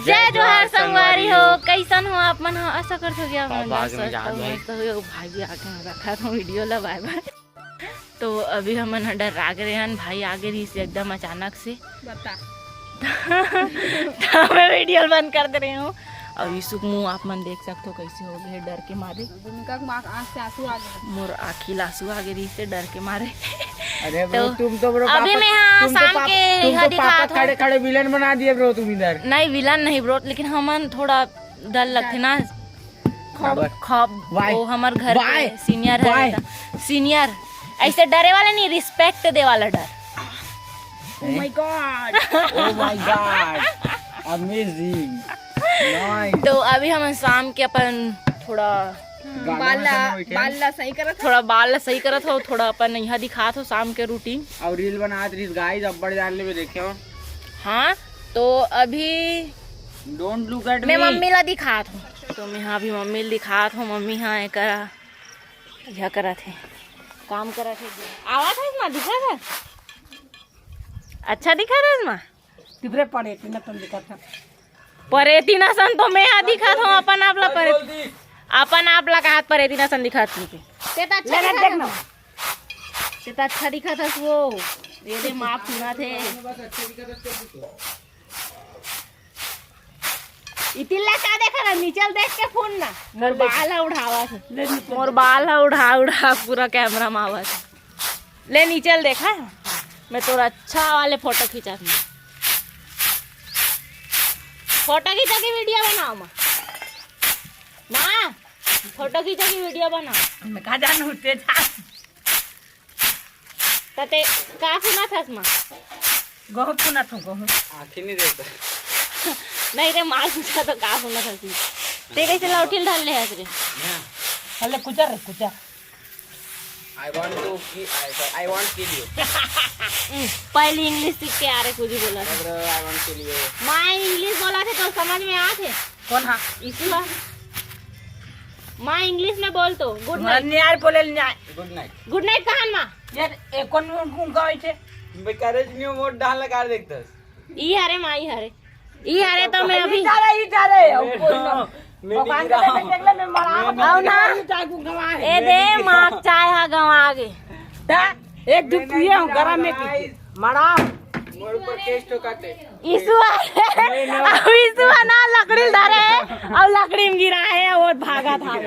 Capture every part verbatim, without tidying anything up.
जय जोहार संगवारी हो, कैसन हो आप मन ह? आशा करत हो कि आप मन स्वस्थ हो, मस्त हो। भाई भी आके रखा था वीडियो ला, बाय बाय। तो अभी हमन ह डर्रा गे रहेन, भाई आगे रहिस एकदम अचानक से। बता। तो मैं वीडियो बंद कर दे रही हूँ। और यीशु के मुंह आप मन देख सकते हो कैसे हो गए डर के मारे। भूमिका के माँ आँख से आंसू आ गए। मोर आँखी ला आंसू आ गए रहिस डर के मारे। अरे bro, तो तुम तो bro अभी पापा, मैं हाँ तुम तो शाम पाप-, के तुम यह तो पापा दिखात हूँ। खड़े खड़े विलन बना दिए bro तुम इधर। नहीं, विलन नहीं bro, लेकिन हमन थोड़ा डर लगथे ना। खौफ, खौफ, वो हमर घर के senior है, senior। ऐसे डरे वाला नहीं, respect दे वाला डर। Oh my God। Oh my God। Amazing। Nice। तो अभी हम शाम के अपन थोड़ा बाल ला, बाल ला सही करत हो। थोड़ा बाल ला सही करत हो, थोड़ा अपन यहाँ दिखात हो शाम के routine। और reel बनात रहिस guys, अब्बड़ जान लेबे देखे हो। हाँ, तो अभी Don't look at मैं me। मम्मी ला दिखात हूँ। तो मैं हाँ अभी मम्मी ला दिखात हूँ। मम्मी हाँ एकरा यह करत हे, काम करत हे। आवाज है इसमें दिखा था? अच्छा दिखा था इसमें? तिबरे पड़े तीन तन दिखा था। परेतीना सन तो मैं हा दिखत हूँ अपन आप ला परे-, अपन आप ला कहत परेतीना सन दिखत हूँ। ते तो अच्छा दिखत हस। ते तो अच्छा दिखत हस वो। ये दे माँ फुना थे। इतिल्ला का देखा ना, नीचल देख के फुन ना। मोर बाल हा उड़ावा थे। मोर बाल हा उड़ा उड़ा पूरा camera में आवा थे। ले नीचे ल देखा, मैं तोर अच्छा वाले फोटो खींचत हूँ। फोटो खींचा के वीडियो बनाओ माँ। माँ, फोटो खींचा के वीडियो बनाओ। मैं का जानू, ते जा। त ते का सुनत हस माँ? गहूँ सुनत हूँ, गहूँ। आँखी नहीं देखता। नहीं रे, माँ पूछा तो का सुनत हस? ते कैसे लौटिल ढाल ले हस रे? हले कुचर रे, कुचर। I want to ki-, I, sorry, I want kill you। हम्म, पहली English सीख के आ रहे कुछ ही बोला था। Bro, I want kill you। माँ English बोला थे तो समझ में आ थे। कौन हा? यीशु हा। माँ English में बोल तो, good night। न्याय बोले न्याय। Good night। Good night कहान माँ? यार, ए, कौन उनका वैसे? मैं करे नहीं हूँ, वो डाल लगा देखता। ई हरे माँ, ई हरे। ई हरे तो मैं अभी जा रहे, ई जा रहे। मैं नहीं गिरा हूँ। देख ले, मैं मरा हूँ। आओ ना। ई चाय को गवा है। ए दे, माँ चाय हा गवा गे। ता, एक दो पिए हूँ, गरम में पी। मरा। मोर ऊपर केस ठोकाते। यीशु आ, अब यीशु आ ना लकड़ी धरे, अब लकड़ी में गिरा है, वो भागा था।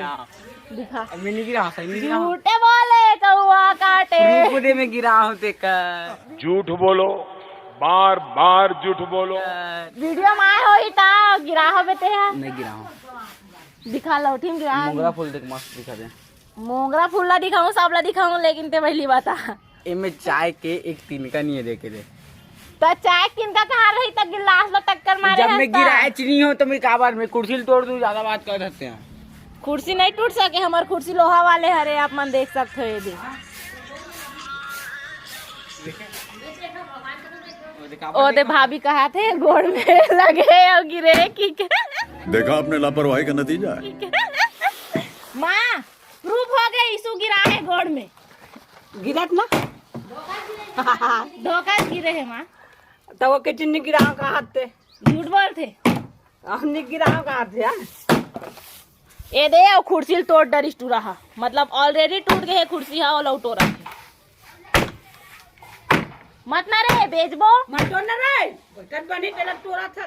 दिखा। मैं नहीं गिरा, सही नहीं गिरा। झूठे बोले कौआ काटे। रूप दे में गिरा हूँ ते का। झूठ बोलो, बार बार झूठ बोलो। वीडियो में आए हो ही ता गिरा हो बेटे है। नहीं गिरा हूँ। दिखा लौठी में गिरा है। मोगरा फूल देख मस्त दिखा दे। मोगरा फूल ला दिखाऊं, सब ला दिखाऊं, लेकिन ते पहली बता। एमे चाय के एक तिनका नहीं है, देखे दे। त चाय किनका कहाँ रही त गिलास ला टक्कर मारे जब हस मैं त? गिराए चीनी हो तो मैं का बार मैं कुर्सी तोड़ दूं, ज्यादा बात कर सकते हैं। कुर्सी नहीं टूट सके, हमार कुर्सी लोहा वाले हरे, आप मन देख सकते हो ये दे। ओ दे भाभी कहा थे गोड़ में लगे और गिरे कि के? देखा आपने लापरवाही का नतीजा है। माँ, प्रूफ हो गए, यीशु गिरा है गोड़ में। गिरत ना? धोखा से गिरे है माँ। तब वो किचन नहीं गिरा कहा थे? झूठ बोलते। हम नहीं गिरा कहा थे यार। ए दे, वो कुर्सी ल तोड़ डरिस टूरा हा। मतलब already टूट गए है कुर्सी हा, ओला टोरा। मत ना रे, बेचबो। मत तोड़ ना रे। बैठत बनी तेला तोरा था।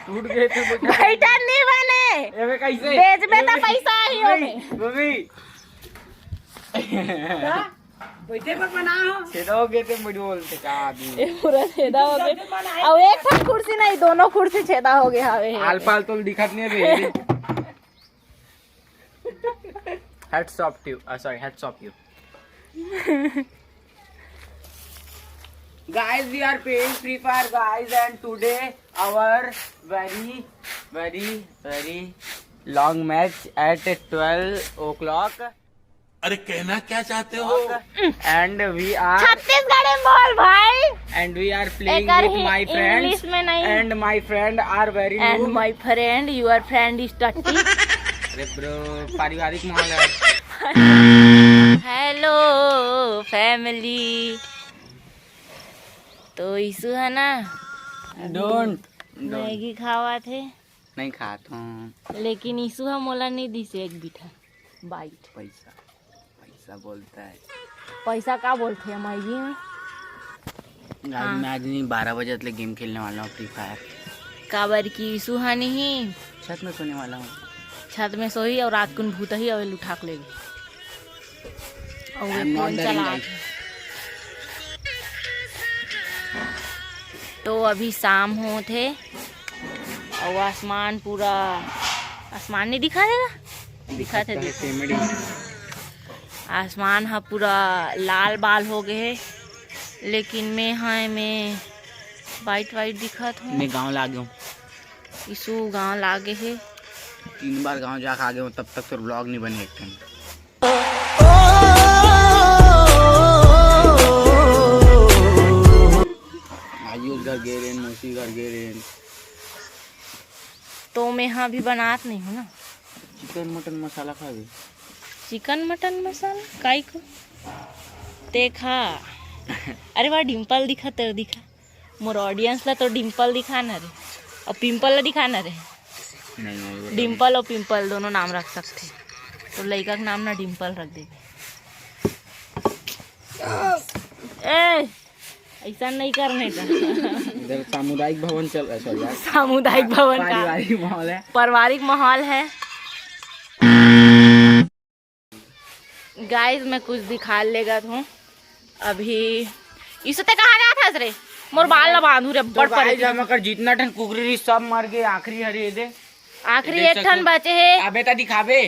टूट गए थे बैठत। बैठत नहीं बने। एमे कैसे? बेचबे त पैसा आही ओमे। मम्मी। बैठे पर बनाओ। छेदा हो गए थे, मुझे बोलते का आदमी। ए पूरा छेदा हो गए। अब एक ठन कुर्सी नहीं, दोनों कुर्सी छेदा हो गए हवे। आलपाल तो दिखत नहीं है। Hats off to you. Uh, sorry, hats off you. Guys, we are playing Free Fire, guys, and today our very, very, very long match at twelve o'clock. अरे कहना क्या चाहते हो? And we are छत्तीसगढ़ी में बोल भाई। And we are playing with my friends. English में नहीं। And my friend are very noob. And my friend, your friend is टट्टी। अरे bro, पारिवारिक माहौल है। Hello family। तो यीशु है ना? Don't। मैगी खावत हे। नहीं खात हूँ। लेकिन ईशु ह मोला नहीं दिस एक भी ठन bite। पैसा, पैसा बोलता है। पैसा का बोलथे मैगी में? आज हाँ। मैं आज नहीं, बारह बजे तक गेम खेलने वाला हूँ, फ्री फायर। काबर की ईशु ह नहीं। छत में सोने वाला हूँ। छत में सोही और रात कुन भूत ही और उठा के लेगी। और वे I'm not फोन डरिंग चला guys। तो अभी शाम होत हे और आसमान पूरा, आसमान नहीं दिखा देगा? दिखा थे, दिखा। आसमान ह पूरा लाल बाल हो गए हे, लेकिन मैं हाँ मैं वाइट वाइट दिखत हूँ। मैं गाँव लागे हूँ। ईशु गाँव लागे हे। तीन बार गाँव जाके आगे हूँ, तब तक तोर ब्लॉग नहीं बने एक ठन। आयुष घर गे रेन, मौसी घर गे रेन। तो मैं हाँ अभी बनात नहीं हूँ ना। चिकन मटन मसाला खाबे? चिकन मटन मसाला काई को? ते खा। अरे वाह, डिम्पल दिखा, तेरे दिखा। मोर ऑडियंस ला तो डिम्पल दिखाना रे, और पिंपल ला दिखाना रे। नहीं, नहीं, वो तो डिम्पल और पिंपल दोनों नाम रख सकते। तो लड़का का नाम ना डिम्पल रख दे। ए, ऐसा नहीं करने का। इधर सामुदायिक भवन चल रहा है, सॉरी यार। सामुदायिक भवन का पारिवारिक माहौल है। पारिवारिक माहौल है। गाइस, मैं कुछ दिखा लेगा हूँ अभी। इसे ते कहाँ जात हस रे? मोर बाल ला बांधू रे, तो बड़ परे। गाइस, हम अगर जितना ठन कुकरी रही, सब मर गए। आखिरी हरे दे। आखिरी देख एक ठन सकते हो। बचे हे। अबे ता दिखाबे।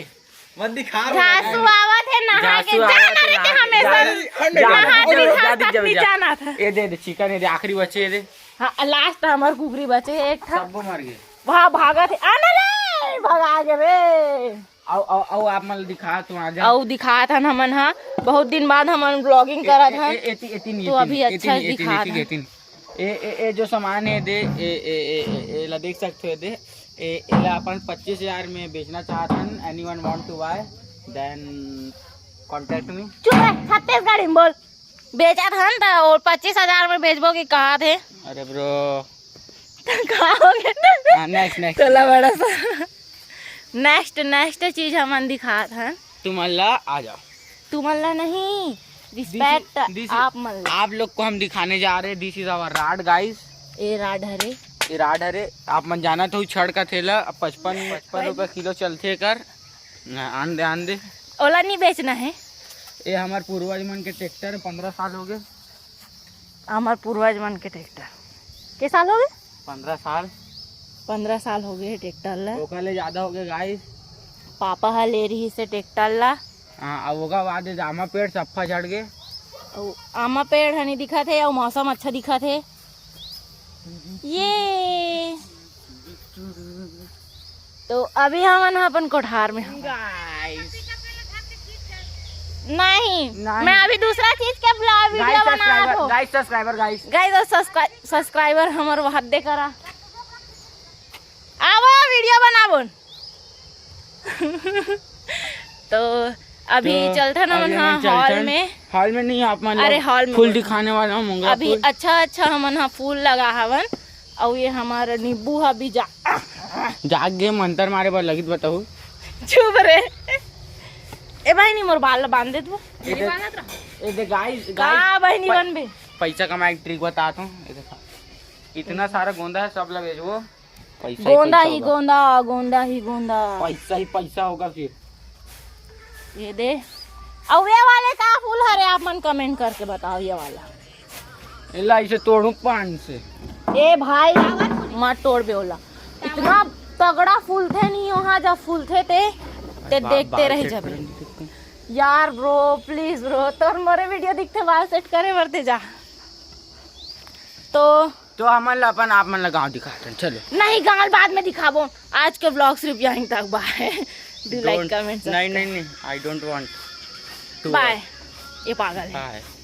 मत दिखा। झासू आवत हे नहा के, झासू जाना आवत हे रे नहा के के, हमेशा। जा, जा, नहा जा, के जा, नहा जा, तक जा, नहीं जा। जाना था। ये दे, दे, चिकन ये दे, आखिरी बचे ये दे। हाँ, लास्ट हमार कुकरी बचे हे एक ठन। सबको मर गए। वहाँ भागत हे। आना रे, भगा के रे। आओ, आओ, आओ, आप मन ल दिखात हन, आ जा। अउ दिखात हन हमन ह, बहुत दिन बाद हमन vlogging ए, करत ए, हन। ए, एती, एती नहीं, तो एती अभी नहीं, अच्छा एती नहीं, एती नहीं, दिखात एती हन। एती नहीं। ए, ए, ए, जो सामान है दे, ए, ए, ए, ए, ए, ला देख सकते हो दे, ए, ए, ला अपन पच्चीस हजार में बेचना चाहत हन। Anyone want to buy, then contact me। चुप रह, छत्तीसगढ़ी में बोल। बेचत हन त वो पच्चीस हजार में बेचबो कि कहा थे? अरे bro। का हो गया? हाँ, next, next। चला बड़ा सा। Next, next चीज हमन दिखात हन। तुमन ला आ जाओ। तुमन ला नहीं, respect this is, this is, आप मन ला। आप लोग को हम दिखाने जा रहे हैं, this is our rod, guys। A rod हरे। ए rod हरे, आप मन जानत हो छड़ का थैला, अब पचपन, पचपन रुपया किलो चलथे कर। हाँ, आन दे, आन दे। ओला नहीं बेचना है। ये हमार पूर्वज मन के ट्रैक्टर, पंद्रह साल हो गए। हमार पूर्वज मन के ट्रैक्टर। के साल हो गए? पंद्रह साल। पंद्रह साल हो गए ट्रैक्टर ला। ओकर ले ज्यादा हो गए गाइस। पापा ह ले रही से ट्रैक्टर ला। हाँ, अब ओकर बाद ये आमा पेड़ सफ्फा झड़ गए। अउ आमा पेड़ ह नहीं दिखत हे, अउ मौसम अच्छा दिखत हे। ये तो अभी हमन ह अपन कोठार में हन। Guys। नहीं, नहीं। मैं अभी दूसरा चीज के vlog, video बनात हूँ। Guys, subscriber, guys। Guys, और subscri-, subscriber हमर वहां दे करा। आवो, video बनाबो। तो अभी तो चलथन हमन, अभी हमन हाँ, चलथन। Hall में। Hall में नहीं, आप मन अरे, hall में फूल बोल। दिखाने वाला हूँ, मोंगरा अभी फूल। अच्छा, अच्छा, हमन हाँ फूल लगा हवन। अउ ये हमारा नींबू ह अभी जा- जाग गे, मंतर मारे बर लगित बताहू। चुप रे। ए भाई, नहीं मोर बाल ला बांध दे तू। ये देख, ये देख गाइस, का गाइस, बहिनी प-, बनबे? पैसा कमाए के ट्रिक बताता हूँ। ये देखा, इतना सारा गोंदा है, सब ला बेचबो। पैसा ही गोंदा पैसा ही होगा। गोंदा, गोंदा ही गोंदा। पैसा ही पैसा होगा फिर। ये दे। अउ ये वाले का फूल हरे, आप मन comment करके बताओ, ये वाला। एला इसे तोड़ू पान से। ए भाई, मत तोड़ बे ओला। इतना तगड़ा फूल थे नहीं वहाँ, जब फूल थे ते, ते बाप, देखते बाप रह set जबे। करन दिखते। यार bro, please bro, तोर मोरे video दिखते बाल set करे बर ते जा। तो तो हमन ला अपन आप मन ला गाँव दिखाथन, चलो। नहीं, गाँव बाद में दिखाबो। आज के vlog सिर्फ यहीं तक। Bye। Do like, don't, comment, नहीं, subscribe। नहीं, नहीं, I don't want to। Bye। ये पागल है। Bye।